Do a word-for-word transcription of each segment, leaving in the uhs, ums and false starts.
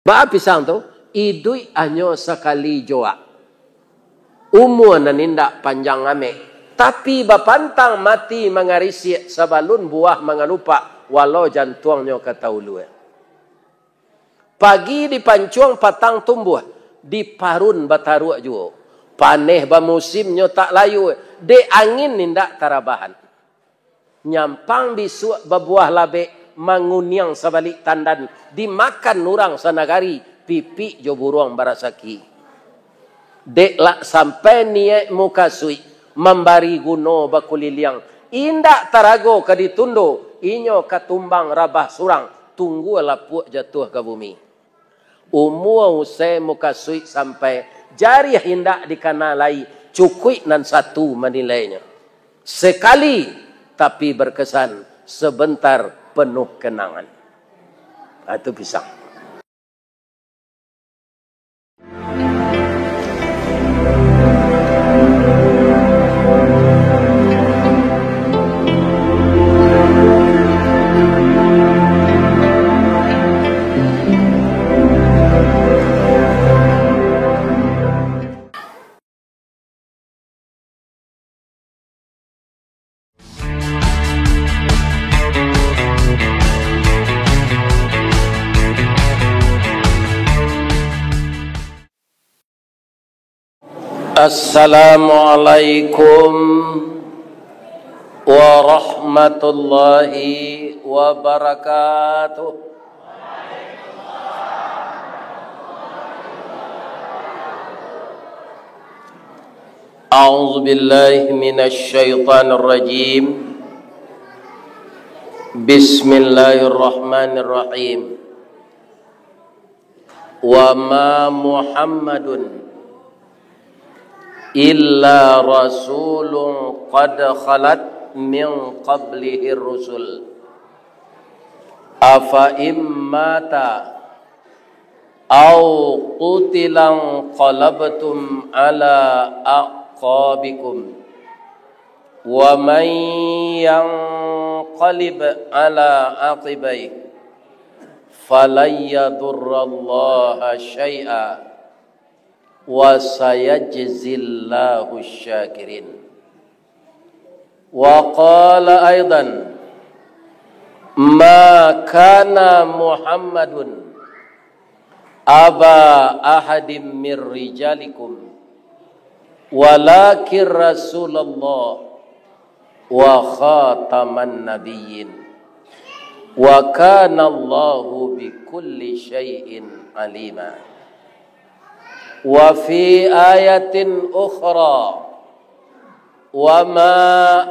Baa pisang tu? Iduik hanyo sakali juo. Umua nan indak panjang amek, tapi bapantang mati mangarisiak sabalun buah mangalupak, walau jantuangnyo ka taulua. Pagi dipancuang patang tumbuah, diparun bataruak juo. Paneh bamusim nyo tak layua, dek angin indak tarabahan. Nyampang bisuak babuah labek, manguniang sabalik tandan, dimakan urang sanagari, pipik jo buruang barasaki. Dek lah sampai niaik mukasuik, mambari guno bakuliliang, indak tarago ka ditundo, inyo ka tumbang rabah surang, tunggua lapuak jatuah ka bumi. Umua usai mukasuik sampai, jariah indak dikana lai, cukuik nan satu manilainyo. Sekali, tapi berkesan, sebentar penuh kenangan. Ah, itu pisang. Assalamualaikum warahmatullahi wabarakatuh. A'udzubillahi minasyaitonirrajim. Bismillahirrahmanirrahim. Wa ma Muhammadun illa rasulun qad khalat min qablihir rusul. Afa in mata aw qutila inqalabtum ala a'qabikum. Wa man yanqalib ala aqibaihi falan yadurrallaha syai'a wa sayajzillahu syakirin. Wa qala aidan, ma kana Muhammadun aba ahadim mir rijalikum, walakin Rasulullah wa khataman nabiyyin, wa kana Allahu bikulli syai'in alima. Wa fi ayatin ukhra, wa ma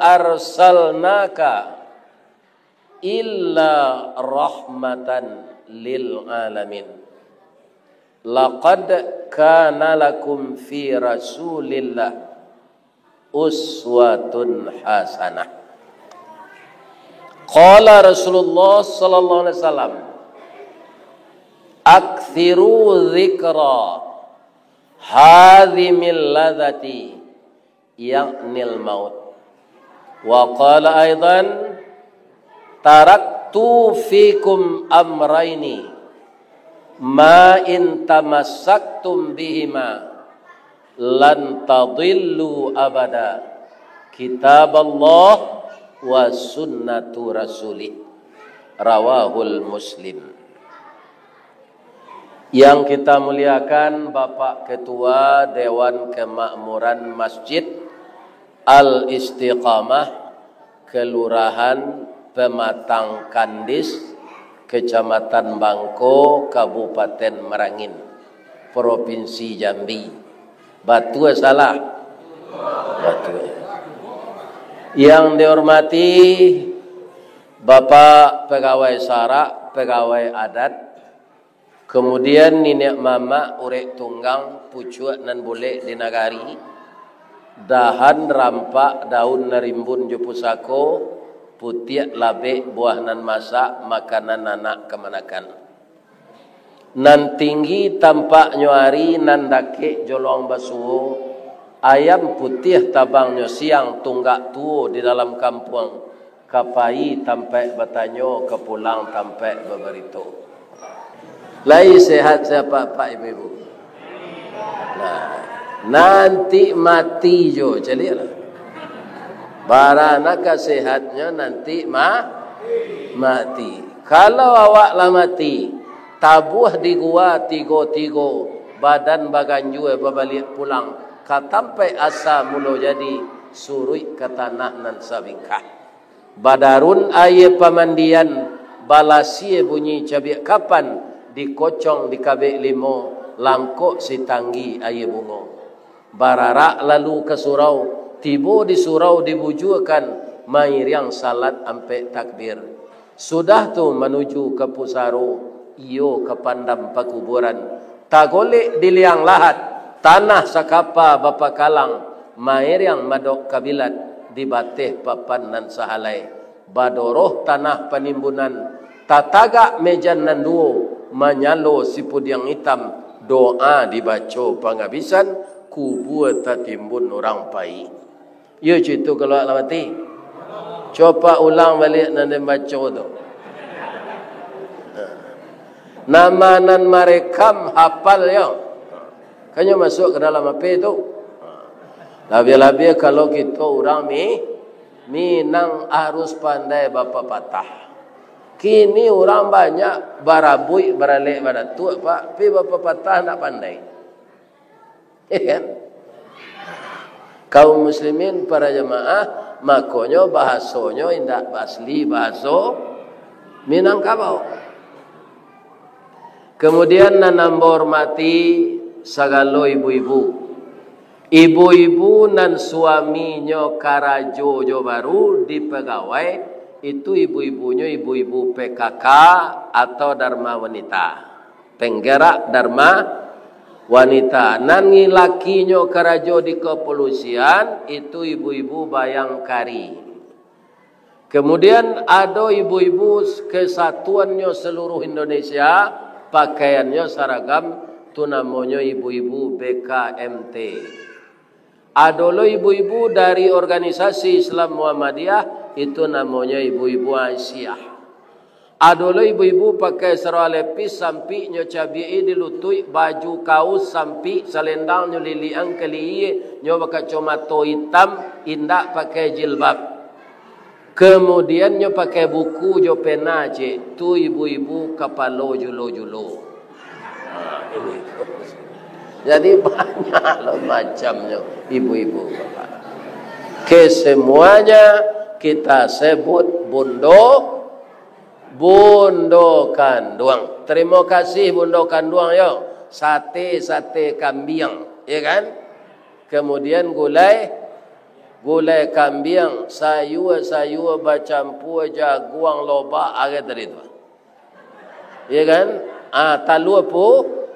arsalnaka illa rahmatan lil alamin. Laqad kana lakum fi Rasulillah uswatun hasanah. Qala Rasulullah sallallahu alaihi wasallam, "Aktsiru dzikra hadzimil ladzati, ya'nil maut." Wa qala aidan, "Taraktu fikum amraini, ma in tamassaktum bihima, lan tadillu abada, kitaballah wa sunnatu rasulih." Rawahul Muslim. Yang kita muliakan, Bapak Ketua Dewan Kemakmuran Masjid Al-Istiqamah, Kelurahan Pematang Kandis, Kecamatan Bangko, Kabupaten Merangin, Provinsi Jambi. Batua salah? Batua. Yang dihormati Bapak Pegawai Sarak, Pegawai Adat, kemudian niniak mamak, urek tunggang, pucuak nan bulek di nagari, dahan rampak, daun nan rimbun jo pusako, putiak labek, buah nan masak, makanan anak kamanakan. Nan tinggi tampaknyo ari, nan dakek jolong basuo, ayam putiah tabangnyo siang, tunggak tuo di dalam kampuang, ka pai tampaik batanyo, ka pulang tampaik babarito. Lai sehat sia apak-apak ibu-ibu? Nah, nanti mati jo, caliaklah. Bara nan ka sehatnyo nanti ma-, mati. Kalau awak lah mati, tabuah di gua tigo-tigo, badan baganjua babaliak pulang ka tampaik asa mulo jadi, suruik ka tanah nan sabingkah. Badarun aia pamandian, balasia bunyi cabiak kapan, dikocong dikabek limo, langkok sitanggi aia bungo. Bararak lalu ka surau, tibo di surau dibujuakan, mairiang salat ampek takbir. Sudah tu manuju ka pusaro, iyo ka pandam pakuburan. Tagolek di liang lahat, tanah sakapa bapakalang, mairiang madok kabilat, di bateh papan nan sahalai. Badoroh tanah panimbunan, tatagak mejan nan duo, manyalo sipudiang itam, doa dibaco pangabisan, kubua tatimbun urang pai. Iyo, cito kalau lah mati. Coba ulang baliak nan den baco tu. Nama nan marekam hapal yo. Kan nyo masuak ka dalam H P tu. Labiah-labiah kalau kito urang Mi-, Minang harus pandai bapapatah. Kini urang banyak barabuik baralek badatuak, Pak, tapi bapapatah ndak pandai. Ya kan? Kaum muslimin para jamaah, makonyo bahasonyo indak asli bahaso Minangkabau. Kemudian nan ambo hormati sagalo ibu-ibu. Ibu-ibu nan suaminyo karajo jo baru di pagawai, itu ibu-ibunyo ibu-ibu P K K atau Dharma Wanita, penggerak Dharma Wanita. Nan lakinyo karajo di kepolisian, itu ibu-ibu bayangkari. Kemudian ado ibu-ibu kesatuannyo seluruh Indonesia, pakaiannyo saragam, tu namonyo ibu-ibu B K M T. Ado lo ibu-ibu dari organisasi Islam Muhammadiyah, itu namonyo ibu-ibu Aisyah. Ado lo ibu-ibu pakai sarawa lepis sampik nyo cabiak-i di lutuik, baju kaus sampik, salendang nyo liliang ka lihia, nyo bakacomato itam, indak pakai jilbab. Kemudian nyo pakai buku jo pena, cek, tu ibu-ibu kapalo julo-julo. Ha, ini. Jadi banyak lo macamnyo ibu-ibu, Bapak. Kesemuanya kita sebut bundo, bundo kanduang. Terima kasih bundo kanduang yo. Sate, sate kambiang, ya kan? Kemudian gulai, gulai kambiang, sayua-sayua bacampua jaguang, lobak, arai tadi tu. Ya kan? Ah, talua pu-,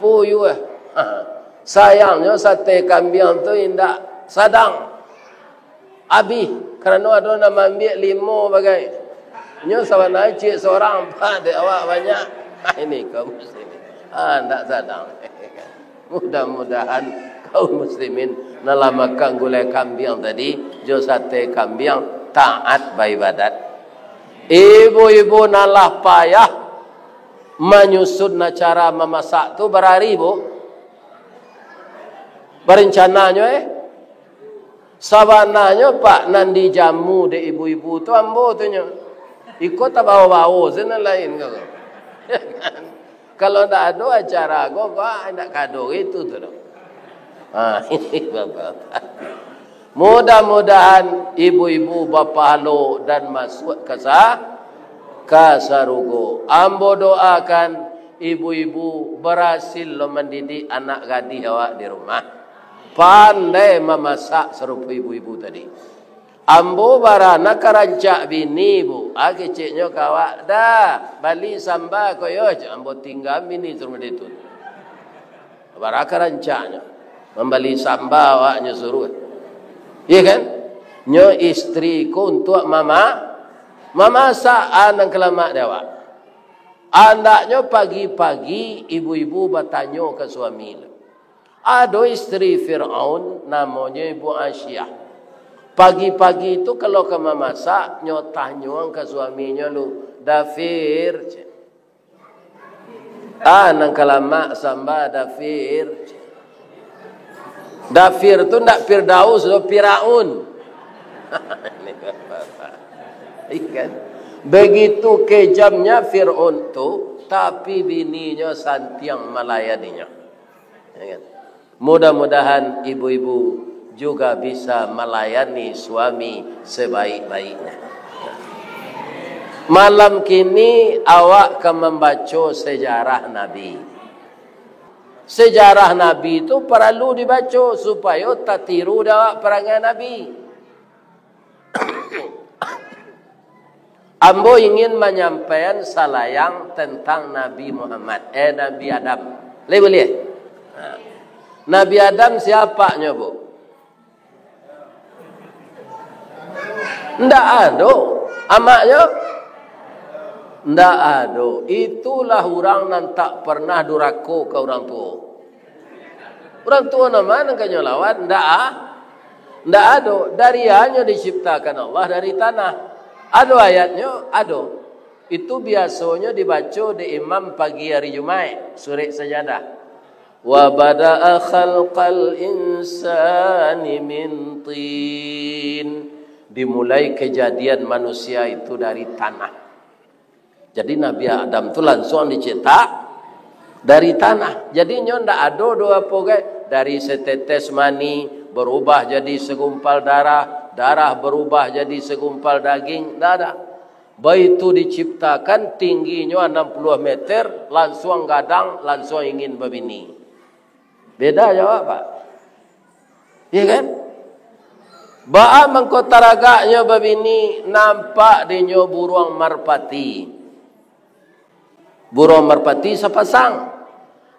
puyuah. Ha. Sayangnyo sate kambiang tu indak sadang abih, karano ado nan maambiak limo bagai. Nyo sabana ciek sorang, Pak, dek awak banyak. Ah, ini kaum muslimin. Ah, ndak sadang. Mudah-mudahan kaum muslimin nan lah makan gulai kambiang tadi, jo sate kambiang, taat baibadat. Ibu-ibu nan lah payah manyusun acara mamasak tu, barari, Bu? Barencananyo, eh? Sabananyo, Pak, nan dijamu dek ibu-ibu tu ambo tu nyo. Iko tabao-bao se nan lain ko. Kalau ndak ado acara ko, Pak, ndak kado itu tu doh. Ha, ini Bapak. Mudah-mudahan ibu-ibu bapahalo dan masuak ka sa-, ka sarugo. Ambo doakan ibu-ibu barasil lo mandidik anak gadih awak di rumah. Pandai mamasak sarupo ibu-ibu tadi. Ambo bara nak ka rancak bini, Bu. Ah, keceknyo ka awak, "Dah, bali samba ko yo." Ambo tingga bini suruh itu. Bara ka rancaknyo. Mambali samba awaknyo suruh. Iya kan? Nyo istri ko untuak mama-, mamasak, ah, nan kalamak di awak. Andaknyo pagi-pagi ibu-ibu batanyo ka suami. Ado istri Firaun, namonyo Ibu Asyah. Pagi-pagi tu kalau ka mamasak, nyo tanyoan ka suaminyo lu, "Dafir," cek. Ah, nan ka lamak samba dafir. Dafir tu ndak Firdaus doh, Firaun. Ikan. Begitu kejamnya Firaun tu, tapi bininyo santiang malayaninyo. Ya kan? Mudah-mudahan ibu-ibu juga bisa malayani suami sebaik-baiknya. Malam kini awak ka mambaco sejarah Nabi. Sejarah Nabi tu paralu dibaco supayo tatiru dek awak parangai Nabi. Ambo ingin manyampaian salayang tentang Nabi Muhammad, eh, Nabi Adam. Lai buliah? Ha. Nabi Adam siapanyo, Bu? Ndak ado. Amaknyo? Ndak ado. Itulah urang nan tak pernah durako ka urang tuo. Urang tuo nan ma nan ka nyo lawan? Ndak a-, ndak ado. Dari a nyo diciptakan Allah, dari tanah. Ado ayatnyo? Ado. Itu biasonyo dibaco dek imam pagi ari Jumaik, surek Sajadah. "Wa bada'a khalqal insani min tin." Dimulai kejadian manusia itu dari tanah. Jadi Nabi Adam tu lansuang dicetak dari tanah. Jadi nyo ndak ado doh apo gai, dari setetes mani berubah jadi segumpal darah, darah berubah jadi segumpal daging, ndak ada. Baitu diciptakan, tingginyo anam puluah meter, lansuang gadang, lansuang ingin babini. Beda jo awak, Pak. Iya kan? Baa mangko taragaknyo babini, nampak dinyo buruang marpati. Buruang marpati sapasang.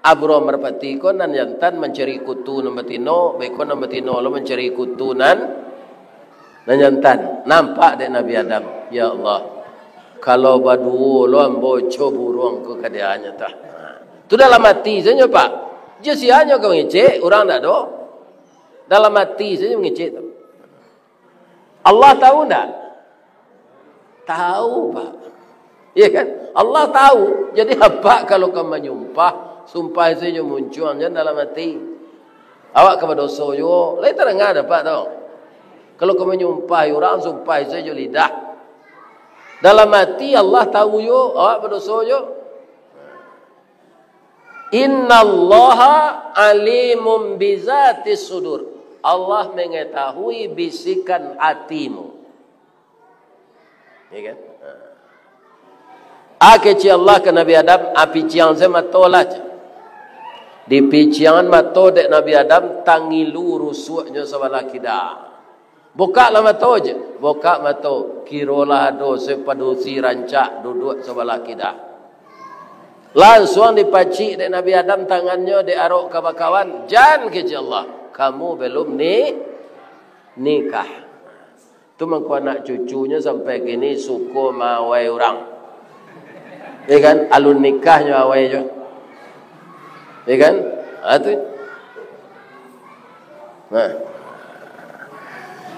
Ah, buruang marpati ko nan jantan mancari kutu nan batino, beko nan batino lo mancari kutu nan, nan jantan. Nampak dek Nabi Adam, "Ya Allah, kalau baduo lo ambo co buruang ko ka dianyo tah." Tu dalam ati sajo, Pak. Jo sia nyo ka mangecek, urang ndak ado. Dalam ati sajo mangecek tu. Allah tahu ndak? Tahu, Pak. Iya kan? Allah tahu. Jadi, apak kalau ka manyumpah, sumpah sajo muncuang, jan dalam ati. Awak ka badoso juo. Lai tadanga dek apak tu. Kalau ka manyumpah urang, sumpah sajo lidah. Dalam ati Allah tahu juo, awak badoso juo. "Innallaha alimun bizatis sudur." Allah mengetahui bisikan hatimu. Ya kan? Ha. Ah, kecek Allah ka Nabi Adam, ah, piciang se mato lah, cek. Dipiciangan mato dek Nabi Adam, tangilu rusuaknyo sabalah kida. Bukaklah mato je. Bukak mato, kirolah ado se padusi rancak duduak sabalah kida. Lansuang dipacik dek Nabi Adam tangannyo dek arok ka bakawan, "Jan," kecek Allah, "kamu belum ni-, nikah." Tu mangko anak cucunyo sampai kini suko maawai urang. Ya kan? Alun nikahnyo awai jo. Ya kan? Ha, tu. Nah.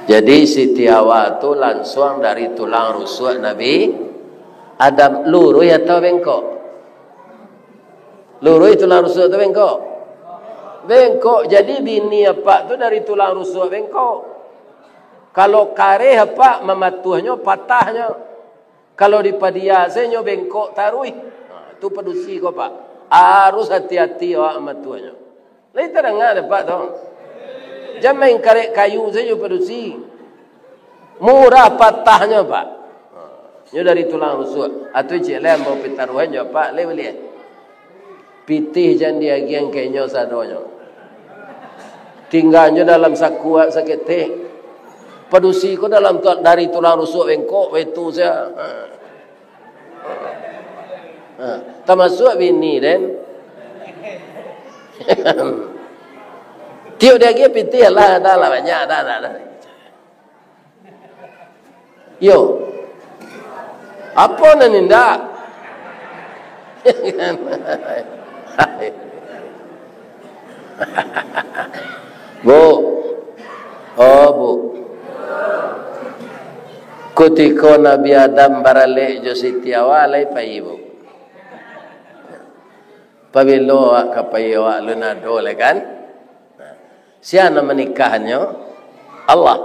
Jadi, Siti Hawa tu lansuang dari tulang rusuak Nabi Adam. Luruih atau bengkok? Luruih tulang rusuak tu bengkok? Bengkok. Jadi, bini apak tu dari tulang rusuak bengkok. Kalau kareh apak mamatuahnyo, patahnyo. Kalau dipadia se nyo bengkok taruih. Ha, tu padusi ko, Pak. Harus hati-hati awak mamatuahnyo. Lai tadanga dek apak tu. Jan main karek kayu sajo padusi. Murah patahnyo, Pak. Ha, nyo dari tulang rusuak. Atu cik lai ambo pitaruhan jo apak, lai buliah. Pitih jan diagiah ka inyo sadonyo. Tingganyo dalam sakuak saketek. Padusi ko dalam tu, dari tulang rusuak bengkok, baitu sajo. Ha. Ha. Tamasuak bini, den. Tiok diagiah pitih lah, ado lah banyak, ado, ado, ado. Yo. Apo nan indak? Bu. Oh, Bu. Kutiko Nabi Adam baralek jo Siti Hawa, lai pai, Bu. Pabilo awak ka pai, awak alun ado lai kan? Nah, sia nan manikahannyo? Allah.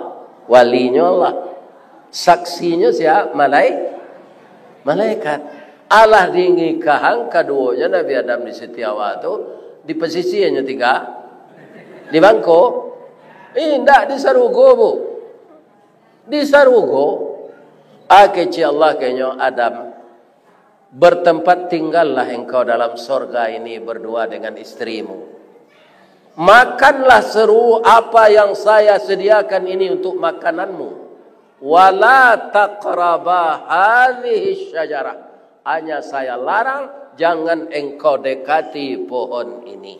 Walinyo Allah. Saksinyo sia? Malai-, malaikat. Alah dinikahkan kaduonyo Nabi Adam di Siti Hawa tu, di pasisia nyo tingga? Di bangko? Indak, di sarugo, Bu. Di sarugo. Ah, kecek Allah, kahanyo, "Adam, bertempat tinggallah engkau dalam sorga ini berdua dengan istrimu. Makanlah seluruh apa yang saya sediakan ini untuk makananmu. Wala taqraba hadhihi syajarah. Hanya saya larang, jangan engkau dekati pohon ini."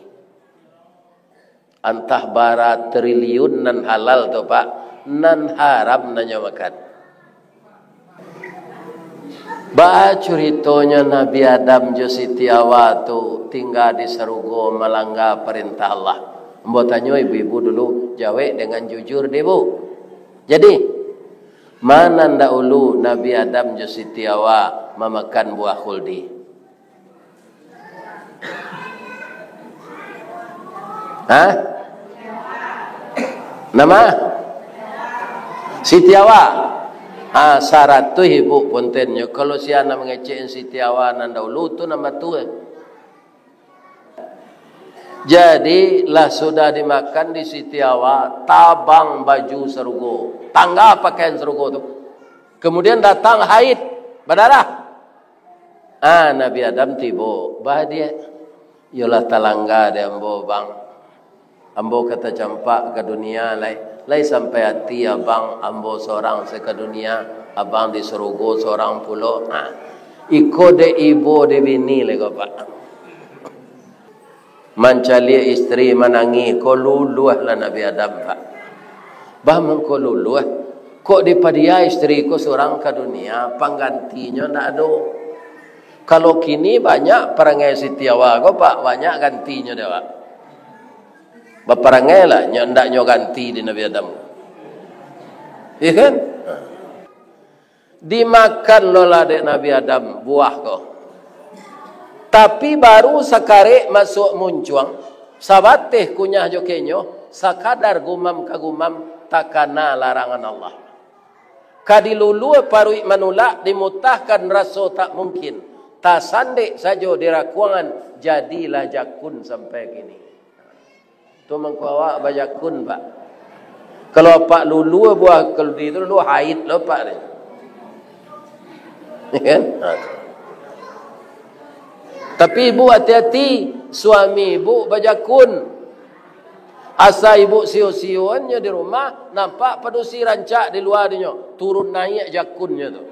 Antah bara triliun nan halal tu, Pak, nan haram nan nyo makan. Baa curitonyo Nabi Adam jo Siti Hawa tu tingga di sarugo malangga parentah Allah? Ambo tanyo ibu-ibu dulu, jawek dengan jujur deh, Bu. Jadi, ma nan daulu Nabi Adam jo Siti Hawa mamakan buah khuldi? Hah? Nama? Siti Hawa. Ah, saratuih ibu pontennyo. Kalau sia nan mangecek Siti Hawa nan daulu tu nan batua. Jadi, lah sudah dimakan di Siti Hawa, tabang baju sarugo, tangga pakaian sarugo tu. Kemudian datang haid, badarah. Ah, Nabi Adam tibo, bah dia. Yolah talangga dek ambo, Bang. Ambo ka tacampak ka dunia lai. Lai sampai ati abang ambo sorang se ka dunia, abang di sarugo sorang pulo. Ah, iko dek ibo dek bini lai ko, Pak. Mancaliak istri manangih, ko luluah lah Nabi Adam, Pak. Bah mangko luluah, kok dipadia istri ko surang ka dunia, panggantinyo ndak ado. Kalau kini banyak parangai Siti Hawa ko, Pak, banyak gantinyo dek awak. Baparangai lah, nyo ndak nyo ganti di Nabi Adam. Iya kan? Dimakan lo lah dek Nabi Adam buah ko. Tapi baru sakarek masuak muncuang, sabateh kunyah jo kenyo, sakadar gumam ka gumam, takana larangan Allah. Ka dilulua paruik manulak, dimutahkan raso tak mungkin, tasandek sajo di rakuangan, jadilah jakun sampai kini. Tu mangko awak bajakun, Pak. Kalau apak lulua buah khuldi tu, lulua haid lo, Pak, ni. Ya kan? Ha. Tapi ibu hati-hati, suami ibu bajakun. Asa ibu sio-sioan nyo di rumah, nampak padusi rancak di lua dinyo, turun naiak jakunnyo tu.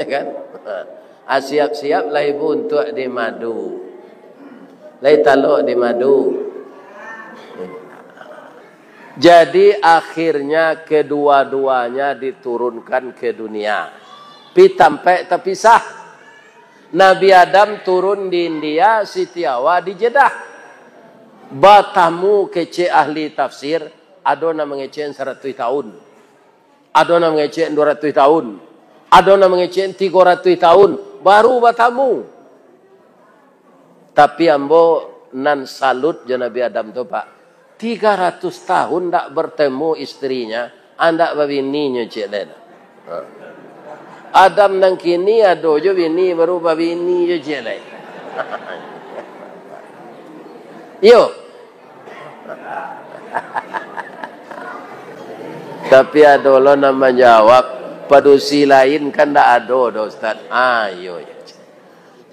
Ya kan? Ha. Ah, siap-siap lah ibu untuak dimadu. Lai talok dimadu. Jadi, akhirnya kedua-duanya diturunkan ke dunia. Pi tampek tapisah. Nabi Adam turun di India, Siti Hawa di Jeddah. Batamu kecek ahli tafsir, ado nan mangecek saratuih tahun. Ado nan mangecek duo ratuih tahun. Ado nan mangecek tigo ratuih tahun. Baru batamu. Tapi ambo nan salut jo Nabi Adam tu, Pak. Tiga ratus tahun ndak bertemu istrinya, andak babini nyo ciek lai. Ha. Adam nan kini ado jo bini, baru babini jo ciek lai. Iyo. Tapi ado lo nan manjawab, padusi lain kan ndak ado doh, Ustaz. Ah, iyo, iyo.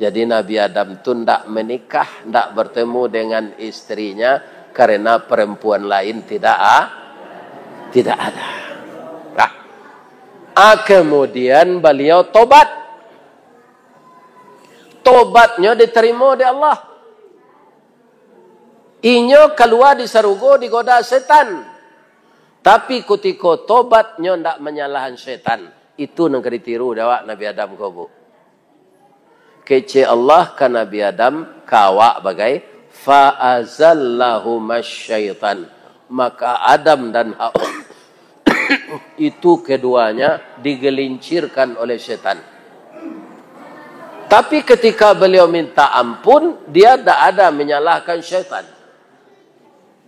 Jadi Nabi Adam tu ndak menikah, ndak bertemu dengan istrinya karena perempuan lain tidak a-, tidak ada. Nah, ah, kemudian beliau tobat. Tobatnyo diterima dek Allah. Inyo kalua di sarugo digoda setan. Tapi kutiko tobat nyo ndak manyalahan setan. Itu nan ka ditiru dek awak Nabi Adam ko, Bu. Kecek Allah ka Nabi Adam, ka awak bagai, "Fa azallahuma syaitan." Maka Adam dan Hawa itu keduanya digelincirkan oleh setan. Tapi ketika beliau minta ampun, dia tidak ada menyalahkan syaitan.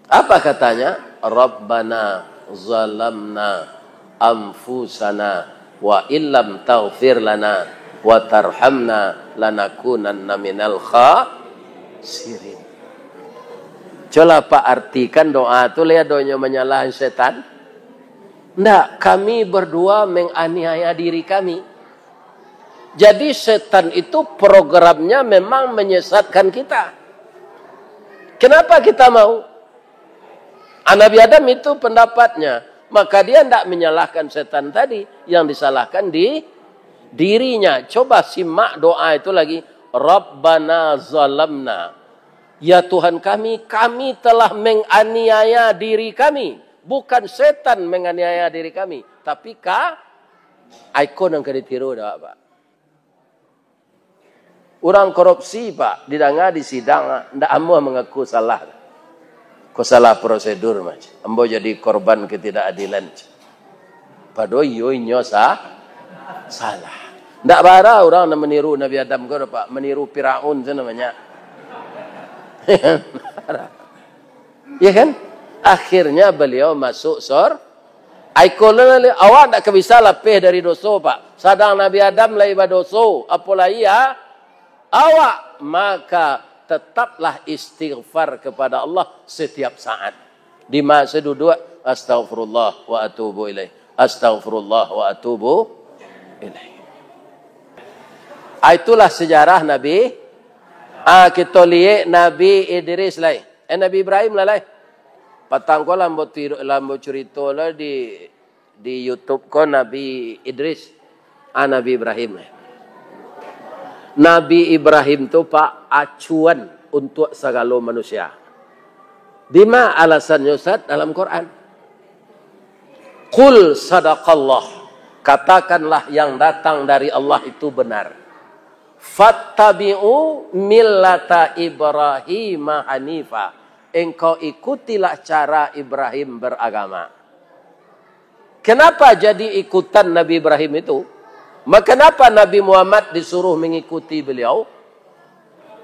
Apa katanya? "Rabbana zalamna anfusana wa illam taghfir lana wa tarhamna lanakunanna minal khasirin." Cobalah Pak artikan doa tu, lihat doanya menyalahan setan. Ndak, kami berdua menganiaya diri kami. Jadi setan itu programnya memang menyesatkan kita. Kenapa kita mau? Ah, Nabi Adam itu pendapatnya. Maka dia ndak menyalahkan setan tadi, yang disalahkan di dirinya. Coba simak doa itu lagi. "Rabbana zalamna." Ya Tuhan kami, kami telah menganiaya diri kami. Bukan setan menganiaya diri kami, tapi ka, iko nan ka ditiru dek awak, Pak. Urang korupsi, Pak, didanga di sidang, ndak amuah mangaku salah. Ko salah prosedur, mah. Ambo jadi korban ketidakadilan. Padahal iyo inyo sa-, salah. Ndak bara urang nan maniru Nabi Adam ko, Pak, maniru Firaun tu namanya. Ya kan? Akhirnya beliau masuk sor-, ai, ko lah, awak ndak ka bisa lapeh dari doso, Pak. Sadang Nabi Adam lai badoso, apo lai ya? Awak, maka tetaplah istighfar kepada Allah setiap saat. Di masa duduk, "Astaghfirullah wa atubu ilaih. Astaghfirullah wa atubu ilaih." Ah, itulah sejarah Nabi. Ah, kita lihat Nabi Idris lai. Eh, Nabi Ibrahim lah lai. Patang ko lah ambo tiru-, lah ambo curito lah di, di YouTube ko Nabi Idris. Ah, Nabi Ibrahim. Nabi Ibrahim tu, Pak, acuan untuk sagalo manusia. Dima alasannyo, Ustaz? Dalam Quran. "Qul sadaqallah." Katakanlah yang datang dari Allah itu benar. "Fattabi'u millata Ibrahim hanifa." Engkau ikutilah cara Ibrahim beragama. Kenapa jadi ikutan Nabi Ibrahim itu? Ma-, kenapa Nabi Muhammad disuruh mengikuti beliau?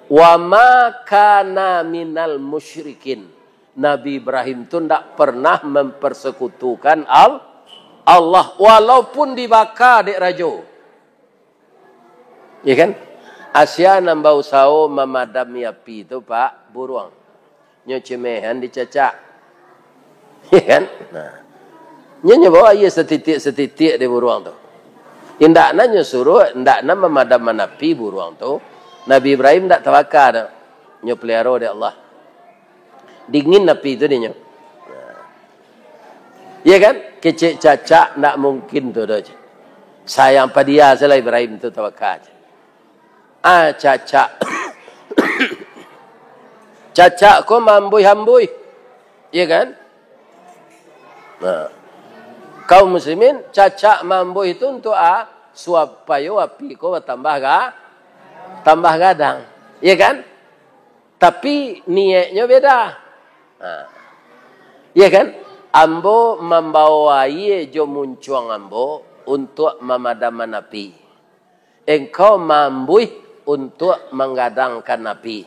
"Wa ma kana minal musyrikin." Nabi Ibrahim tu ndak pernah mempersekutukan Al-, Allah, walaupun dibaka dek rajo. Ya kan? Asia nan bausaho mamadami api tu, Pak, buruang. Nyo cemehan dicacak. Ya kan? Nah. Nyo, nyo bawa aia satitiak-satitiak di buruang tu. Indak nan nyo suruh, indak nan mamadamkan api buruang tu. Nabi Ibrahim ndak tabaka tu. Nyo peliharo dek Allah. Dingin api tu dinyo. Nah. Ya kan? Kecek cacak ndak mungkin tu doh. Sayang padia salah Ibrahim tu tabaka. Ah, cacak. Cacak ko maambuih-ambuih. Iya kan? Nah. Kaum muslimin, cacak maambuih itu untuk a-, supayo api ko batambah ga-, tambah gadang. Iya kan? Tapi niatnyo beda. Nah. Iya kan? Ambo mambawa aia jo muncuang ambo untuak mamadamkan api. Engkau maambuih untuak manggadangkan api.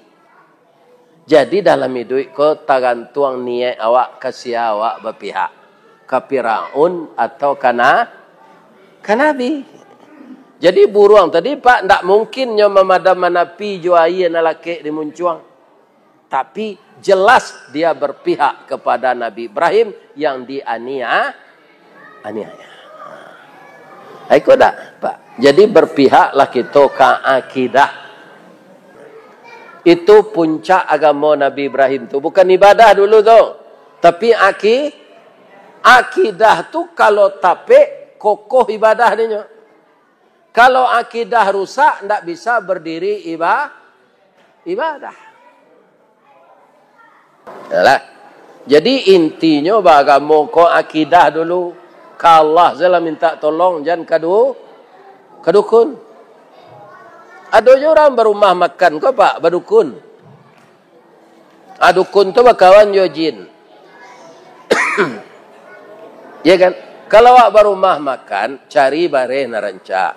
Jadi, dalam iduik ko tagantuang niaik awak, ka sia awak bapihak, ka Firaun atau ka na-, ka Nabi. Jadi, buruang tadi, Pak, ndak mungkin nyo mamadamkan api jo aia nan lakek di muncuang. Tapi, jelas dia berpihak kepada Nabi Ibrahim yang diania-, aniaya. Iko dak, Pak? Jadi, berpihaklah kito ka akidah. Itu puncak agamo Nabi Ibrahim tu. Bukan ibadah dulu tu. Tapi aki-, akidah tu kalau tapek, kokoh ibadah dinyo. Kalau akidah rusak, ndak bisa berdiri iba-, ibadah. Yalah. Jadi, intinyo baagamo ko akidah dulu. Ka Allah sajolah minta tolong, jan ka du-, ka dukun. Ado jo urang barumah makan ko, Pak, badukun. Ah, dukun tu bakawan jo jin. Ya kan? Kalau awak barumah makan, cari bareh nan rancak.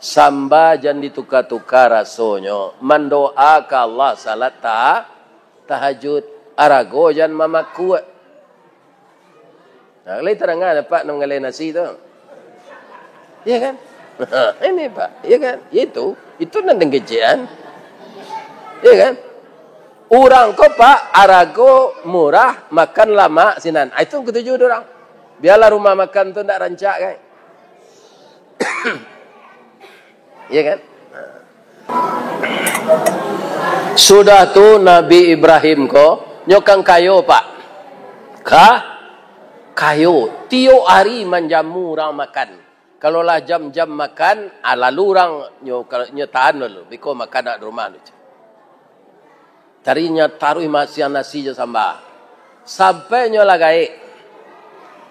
Samba jan dituka-tuka rasonyo, mandoa ka Allah salat ta-, tahajud, arago jan mamakuak. Nah, lai tarangan Apak nan manggaleh nasi tu? Iya kan? Ini, Pak. Iya kan? Itu, itu nan dengkecekan. Iya kan? Urang ko, Pak, arago murah, makan lamak sinan. Ah, itu katuju dek urang. Biarlah rumah makan tu ndak rancak, kan? Iya kan? Sudah tu Nabi Ibrahim ko, nyo kan kayo, Pak. Ka-, kayo. Tiok ari manjamu urang makan. Kalau lah jam-jam makan, ah, lalu urang nyo, nyo tahan lalu. Biko makan nak di rumah tu. Tadi nyo taruih masiang nasi jo samba. Sampai nyo lah gaek.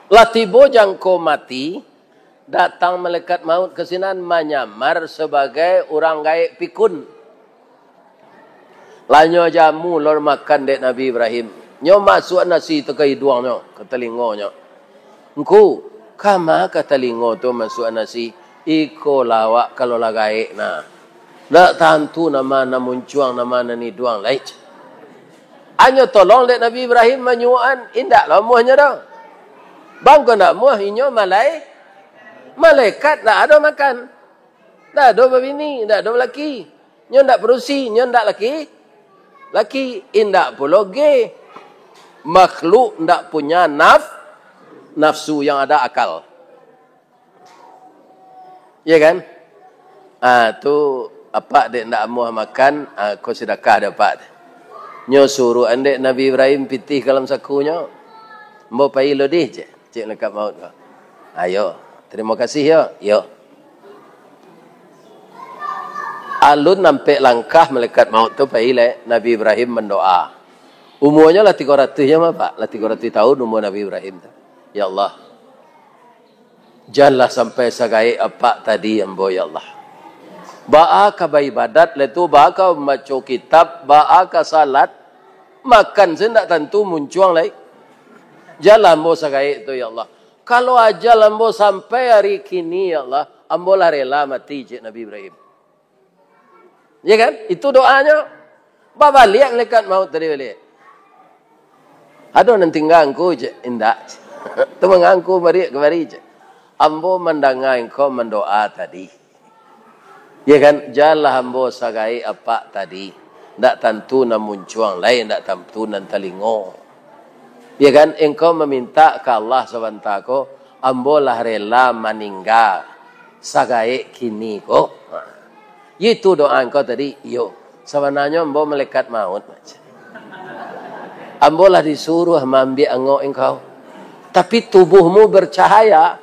Lah tibo jangko mati, datang malaikat maut ka sinan manyamar sabagai urang gaek pikun. Lah nyo jamu, lah makan dek Nabi Ibrahim. Nyo masuak nasi tu ka iduangnyo, ka talingonyo. "Ngku, kama ka talingo tu masuak nasi? Ikolah awak kalau lah gaek nah. Ndak tantu nama nan muncuang, nama nan iduang lai." Anyo tolong dek Nabi Ibrahim manyuokan, indak lo amuahnyo doh. Bangko ndak amuah, inyo malai-, malaikat ndak ado makan. Ndak ado babini, ndak ado balaki. Nyo ndak padusi, nyo ndak laki, laki, indak pulo ge. Makhluk ndak punya naf-, nafsu, yang ada akal. Iya kan? Ah, tu apak dek ndak amuah makan, ah, ko sidakah dek apak. Nyo suruah andek Nabi Ibrahim pitih ka dalam sakunyo. Ambo pai lo dih, cek, cek malaikat maut ko. Ayo, terima kasih yo. Yo. Alun nampek langkah malaikat maut tu pai lai, Nabi Ibrahim mandoa. Umuanyo lah tigo ratuih yo mah, Pak. Lah tigo ratuih tahun umua Nabi Ibrahim tu. Ya Allah, janlah sampai sagaek apak tadi ambo, ya Allah. Baa ka baibadat lai tu, baa ka mambaco kitab, baa ka salat, makan se ndak tantu muncuang lai. Janlah ambo sagaek tu, ya Allah. Kalau ajal ambo sampai ari kini, ya Allah, ambo lah rela mati, cek Nabi Ibrahim. Ya kan? Itu doanyo. Babaliak malaikat maut tadi baliak. Ado nan tingga ngku, cek? Indak. Tu mangangku baliak kamari, cek. Ambo mandanga engkau mandoa tadi. Ya kan? Janlah ambo sagaek apak tadi. Ndak tantu nan muncuang lai, ndak tantu nan talingo. Ya kan? Engkau maminta ka Allah sabanta ko, ambo lah rela maningga sagaek kini ko. Ha. Itu doa engkau tadi, iyo. Sabananyo ambo malaikat maut. Ambo lah disuruah maambiak angok engkau. Tapi tubuhmu bercahaya.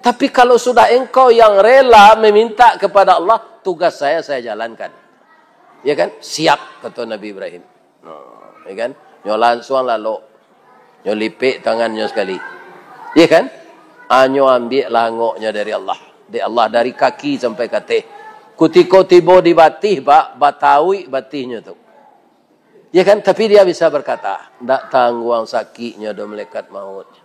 Tapi kalau sudah engkau yang rela meminta kepada Allah, tugas saya, saya jalankan. Ya kan? Siap, kata Nabi Ibrahim. Nah, ya kan? Nyo lansuang lalok. Nyo lipek tangannyo sakali. Ya kan? Anyo ambiaklah angoknyo dari Allah. Dari Allah, dari kaki sampai kateh. Kutiko tibo di batih, Pak, batauik batihnyo tu. Ya kan? Tapi dia bisa berkata, "Ndak tangguang sakiknyo do malaikat maut."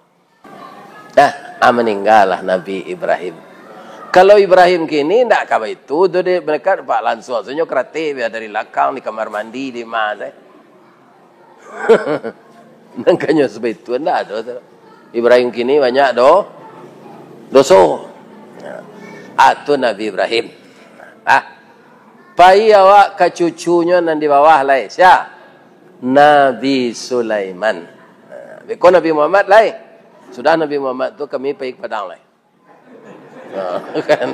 Nah, ah, maninggalah Nabi Ibrahim. Kalau Ibrahim kini ndak ka baitu tu, dek malaikat, Pak, lansuang sajo karate biar dari lakang, di kamar mandi, di ma sajo. Nan kanyo sabaitu ndak ado tu. Ibrahim kini banyak do-, doso. Ah, tu Nabi Ibrahim. Ah, pai awak ka cucunyo nan di bawah lai. Sia? Nabi Sulaiman. Ah, beko Nabi Muhammad lai. Sudah Nabi Muhammad tu kami pai ka Padang lai. Ah, kan?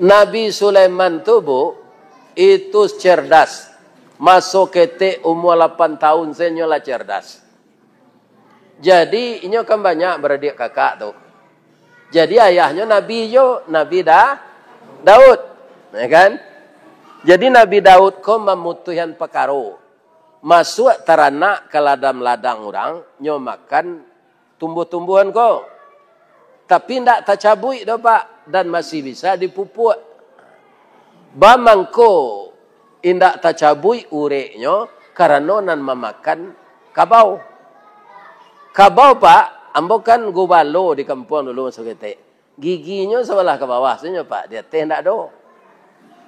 Nabi Sulaiman tu, Bu, itu cerdas. Maso ketek umua lapan tahun sajo lah cerdas. Jadi, inyo kan banyak baradiak kakak tu. Jadi, ayahnyo nabi jo, Nabi Da-, Daud. Ya kan? Jadi, Nabi Daud ko mamutuihan pakaro. Masuak taranak ka ladang-ladang urang, nyo makan tumbuah-tumbuahan ko. Tapi indak tacabuik doh, Pak, dan masih bisa dipupuak. Baa mangko indak tacabuik ureknyo, karano nan mamakan kabau. Kabau, Pak, ambo kan gubalo di kampuang dulu maso ketek. Giginyo sabalah ka bawah sajo, Pak. Di ateh ndak ado.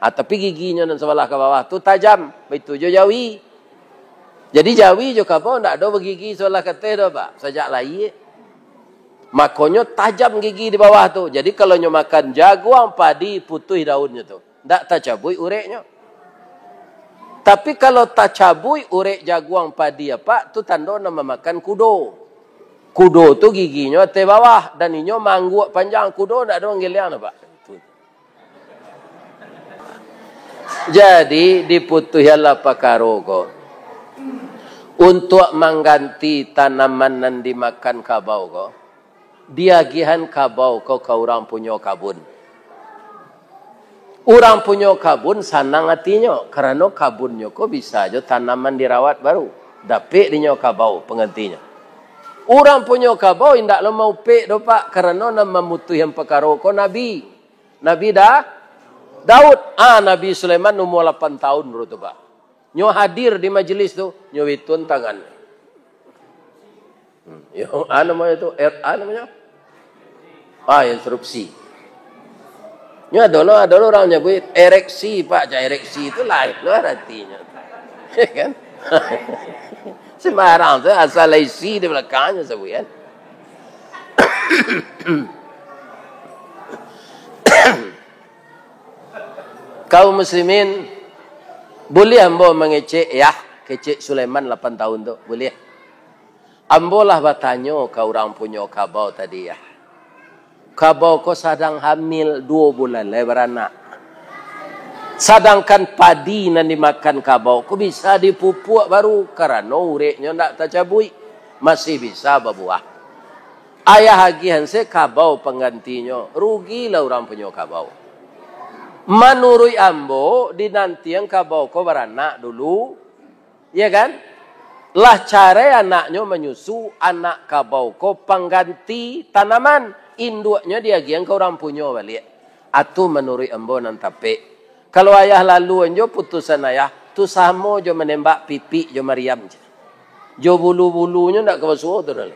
Ah, tapi giginyo nan sabalah ka bawah tu tajam. Baitu jo jawi. Jadi, jawi jo kabau ndak ado bagigi sabalah ka ateh doh, Pak. Sajak lahia. Makonyo tajam gigi di bawah tu. Jadi, kalau nyo makan jaguang, padi, putuih daunnyo tu. Ndak tacabuik ureknyo. Tapi, kalau tacabuik urek jaguang, padi, apak, tu tando nan mamakan kudo. Kudo tu giginyo ateh bawah, dan inyo maangguak panjang. Kudo ndak ado manggeliang, Pak. Jadi, diputuihanlah pakaro ko. Untuak mangganti tanaman nan dimakan kabau ko, diagiahan kabau ko ka urang punyo kabun. Urang punyo kabun sanang atinyo, karano kabunnyo ko bisa jo tanaman dirawat baru. Dapek dinyo kabau panggantinyo. Urang punyo kabau indak lo maupek doh, Pak, karano nan mamutuihan pakaro ko Nabi. Nabi Da-, Daud. Ah, Nabi Sulaiman umua lapan taun dulu tu, Pak. Nyo hadir di majelis tu, nyo bituan tangan. Hmm, yo, ah, namonyo tu, er-, ah, namonyo? Ah, instruksi. Nyo ado lo, ado lo urang nyabuik ereksi, Pak. Cak ereksi tu lain lo aratinyo. Kan? Sembarang tu asal isi di balakangnyo sabuik, kan? Kaum muslimin, buliah ambo mangecek, yah, kecek Sulaiman lapan taun tu? Buliah. Ambo lah batanyo ka urang punyo kabau tadi, yah. Kabau ko sadang hamil, duo bulan lai baranak. Sadangkan padi nan dimakan kabau ko bisa dipupuak baru, karano ureknyo ndak tacabuik, masih bisa babuah. Ayah agiahan se kabau panggantinyo, rugilah urang punyo kabau. Manuruik ambo, dinantian kabau ko baranak dulu, ya kan? Lah carai anaknyo manyusu, anak kabau ko pangganti tanaman, induaknyo diagiahan ka urang punyo baliak. Atu manuruik ambo nan tapek. Kalau ayah lalu anjo putusan ayah, tu samo jo manembak pipik jo mariam. Jo bulu-bulunyo ndak ka basuo tu doh.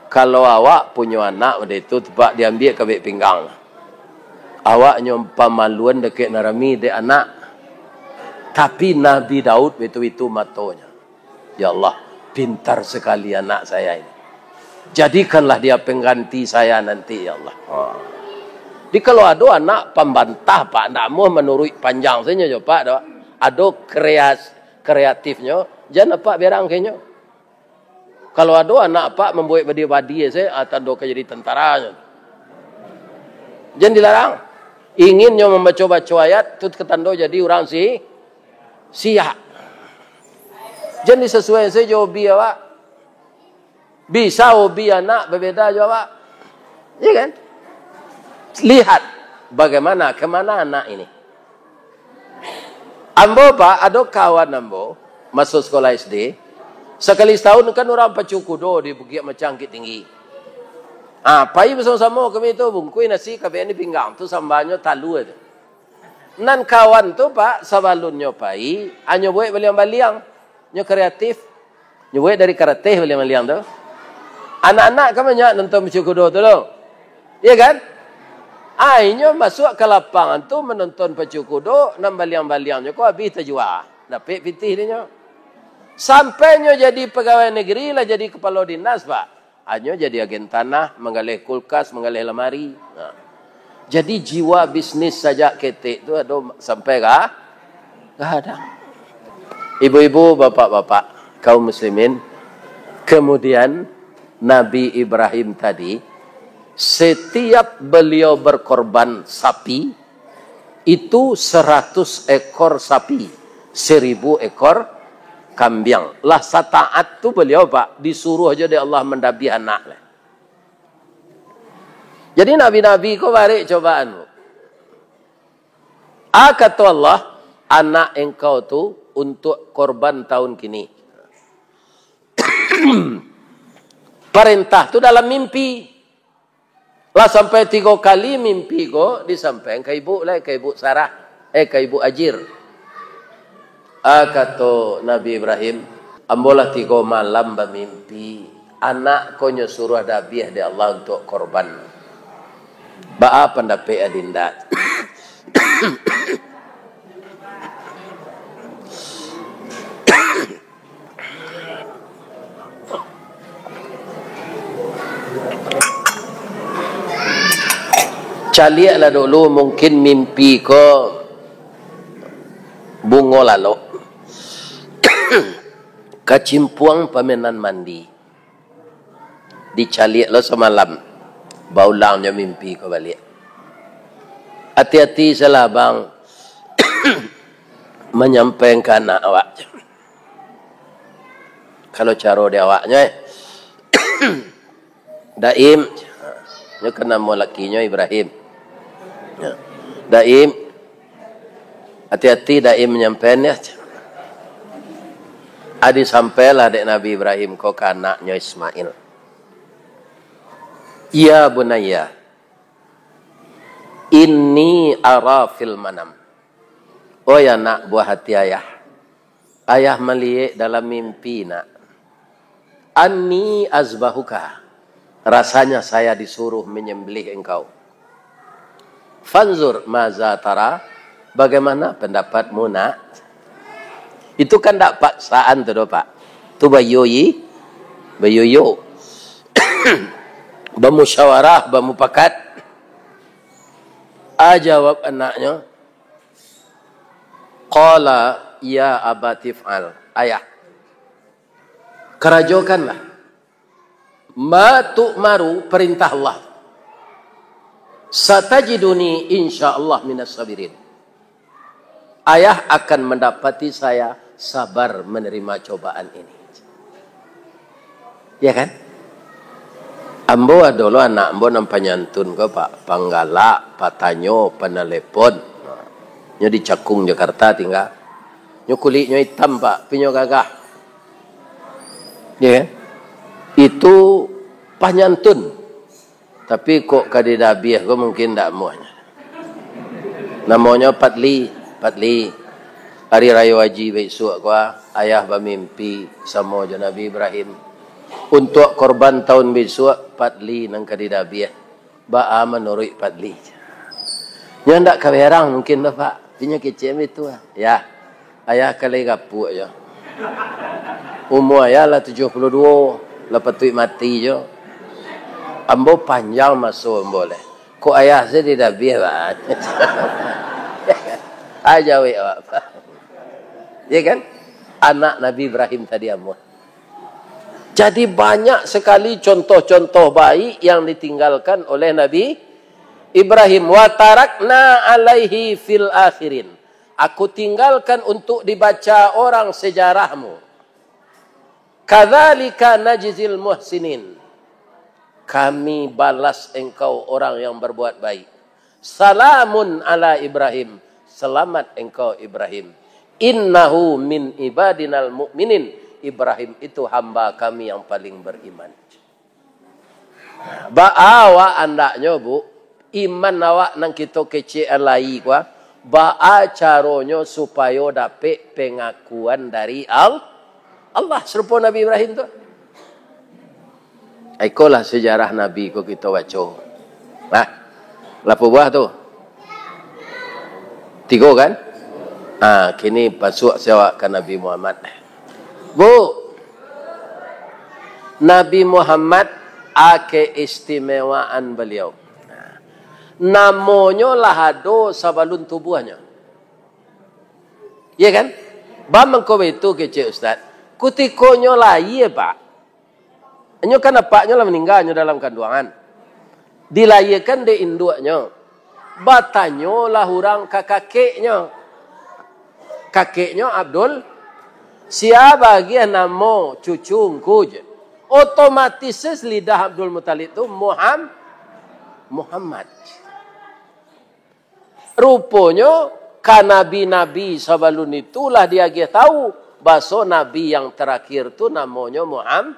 Kalau awak punyo anak model itu, tu, Pak, diambiak kabek pinggang. Awak nyo pamaluan dakek nan rami dek anak. Tapi Nabi Daud bitu-bitu matonyo. Ya Allah, pintar sekali anak saya ini. Jadikanlah dia pengganti saya nanti, ya Allah. Ha. Jadi kalau ado anak pambantah, Pak, ndak amuah manuruik panjang sajo, Pak, dak. Ado kreas-, kreatifnyo, jan apak berang kenyo. Kalau ado anak apak mambuek badi-badi se, ah, tando ka jadi tentara nyo. Jan dilarang. Inginnyo mambaco-baco ayat, tu ka tando jadi urang si-, siak. Jan disasuaian sajo hobi awak. Bisa hobi anak babeda jo awak. Iya kan? Lihat bagaimana, kemana anak ini. Ambo, Pak, ado kawan ambo, maso sekolah S D. Sakali satahun kan urang pacu kudo di Bukik Macang, Bukittinggi. Ah, pai basamo-samo kami tu, bungkuih nasi, kabek di pinggang tu, sambanyo talua tu. Nan kawan tu, Pak, sabalunnyo pai, anyo buek baliang-baliang. Nyo kreatif. Nyo buek dari karateh baliang-baliang tu. Anak-anak kan banyak nonton pacu kudo tu lo. Iya kan? Ah, inyo masuak ka lapangan tu manonton pacu kudo, nan baliang-baliangnyo ko abih tajua. Dapek pitih dinyo. Sampai nyo jadi pagawai nagari, lah jadi kapalo dinas, Pak. Anyo jadi agen tanah, manggaleh kulkas, manggaleh lamari. Nah. Jadi jiwa bisnis sajak ketek tu ado sampai ka, gadang. Ibu-ibu, bapak-bapak, kaum muslimin, kemudian Nabi Ibrahim tadi, setiap beliau berkorban sapi, itu seratus ekor sapi, seribu ekor kambiang. Lah sataat tu baliau, Pak, disuruah jo dek Allah mandabiah anak lah. Jadi nabi-nabi ko barek cobaan tu. A, kato Allah, anak engkau tu untuk korban tahun kini. Parentah tu dalam mimpi. Lah sampai tigo kali mimpi ko disampaian ka ibu lai, ka ibu Sarah, eh, ka ibu Ajir. Ah, kato Nabi Ibrahim, "Ambo lah tigo malam bamimpi. Anak ko nyo suruah dabiah dek Allah untuak korban. Baa pandapek Adinda? Caliaklah dulu, mungkin mimpi ko bungo lalok. Kacimpuang pamenan mandi. Dicaliak lo samalam, baulang jo mimpi ko baliak. Ati-ati salah abang manyampaikan ka anak awak. Kalau caro di awaknyo, eh. Daim, nyo kan namo lakinyo Ibrahim. Ya. Daim, ati-ati Daim manyampaian, ya. Adi sampailah dek Nabi Ibrahim ko ka anaknyo Ismail. "Ya bunayya, inni ara fil manam." Oi anak buah hati ayah, ayah maliek dalam mimpi, nak. "Anni azbahuka, rasanya saya disuruh menyembelih engkau. Fanzur maza tara, bagaimana pendapatmu, nak?" Itu kan ndak paksaan tu doh, Pak. Tu bayoyi, bayoyo. Bamusyawarah, bamupakat. A jawab anaknyo, qala, "Ya abati fa'al." Ayah, karajokanlah. "Ma tu'maru," perintah Allah. "Satajiduni insyaallah minas sabirin." Ayah akan mendapati saya sabar menerima cobaan ini. Ya kan? Ambo ado lo anak ambo nan panyantun ko, Pak. Panggalak, patanyo, panalepon. Nyo di Cakung, Jakarta tingga. Nyo kuliknyo itam, Pak, tapi nyo gagah. Ya kan? Itu panyantun. Tapi kok ka didabiah ko mungkin ndak amuahnyo. Namonyo Patli, Patli. Ari Rayo Haji baisuak ko, ayah bamimpi samo jo Nabi Ibrahim. Untuak korban taun bisuak, Patli nan ka didabiah. Baa manuruik Patli? Nyo ndak ka berang mungkin doh, Pak. Inyo kecek itu lah. Ya. Ayah ka lai gapuak jo. Umua ayah lah tujuah puluah duo, lah patuik mati jo. Ambo panjang maso ambo leh. Kok ayah se didabiah, Pak? Aja wek awak, Pak. Ya kan? Anak Nabi Ibrahim tadi ambo. Jadi banyak sekali contoh-contoh baik yang ditinggalkan oleh Nabi Ibrahim. "Wa tarakna alaihi fil akhirin." Aku tinggalkan untuk dibaca orang sejarahmu. "Kadzalika najzil muhsinin." Kami balas engkau orang yang berbuat baik. "Salamun ala Ibrahim." Selamat engkau Ibrahim. "Innahu min ibadinal mu'minin." Ibrahim itu hamba kami yang paling beriman. Baa awak andaknyo, Bu, iman awak nan kito kecek lai ko, baa caronyo supayo dapek pangakuan dari Al-, Allah, sarupo Nabi Ibrahim tu? Ikolah sejarah Nabi ko kito baco. Nah, bara buah tu? Tigo kan? Ah, kini masuak se awak ka Nabi Muhammad. Bu, Nabi Muhammad, a keistimewaan baliau. Namonyo lah ado sabalun tubuahnyo. Iya kan? Baa mangko baitu kecek Ustaz? Kutiko nyo lahia, Pak. Nyo kan apaknyo lah maningga nyo dalam kanduangan. Dilahiakan dek induaknyo. Batanyolah urang ka kakeknyo. Kakeknyo Abdul, sia bagiah namo cucu ngku je. Otomatis lidah Abdul Muthalib tu Muham-, Muhammad. Ruponyo, ka nabi-nabi sabalun itu lah diagiah tahu, baso nabi yang tarakhir tu namonyo Muham-,